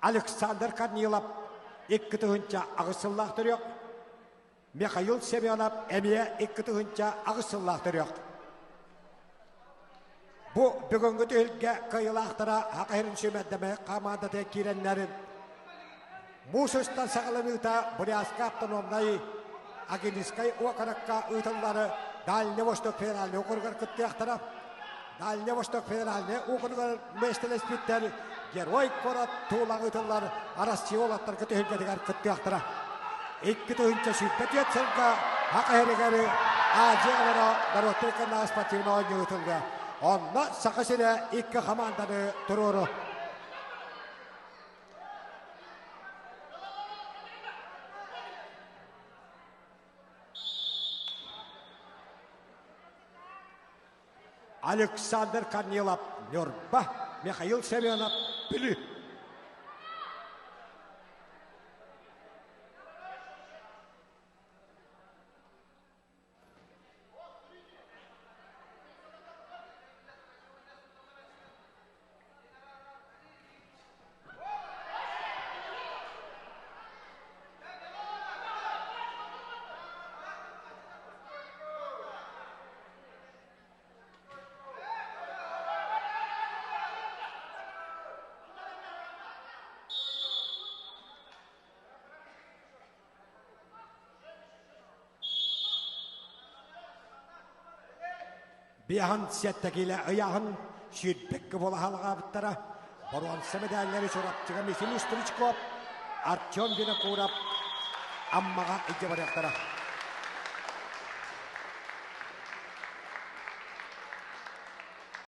Александр Корнилов 2008 сыллаах төрүөх, Михаил Семенов эмиэ 2008 сыллаах төрүөх. Бу бүгүҥҥү түһүлгэ кыайыылаахтара Саха сирин сүүмэрдэмэ хамаандата киирэннэрин муус устар саҕаланыыта Бурятскай автономнай Агинскай уокурукка ыытыллары Дальний Восток федеральнай округар кыттыахтара. Дальний Восток федеральнай округар миэстэлэспиттэр Герой куорат Тулаҕа ыытыллар Россия уолаттарга түһүлгэтигэр кыттыахтара. 2024 сылга Саха сиригэр Азия оҕолоро норуоттар иккиэннээх спортивнай оонньуу ыытыллыа. Онно Саха сирэ икки хамаанданы туруору. Александр Корнилов, Ньурба, Михаил Семенов, Бүлүү. Биаһын сэттэ киилэ ыйааһын сүүрбэккэ буола халҕаабыттара. Боруонса мэдээллэри Чурапчыга Михаил Стручков, Артем Винокуров Аммаҕа илдьэ барыахтара.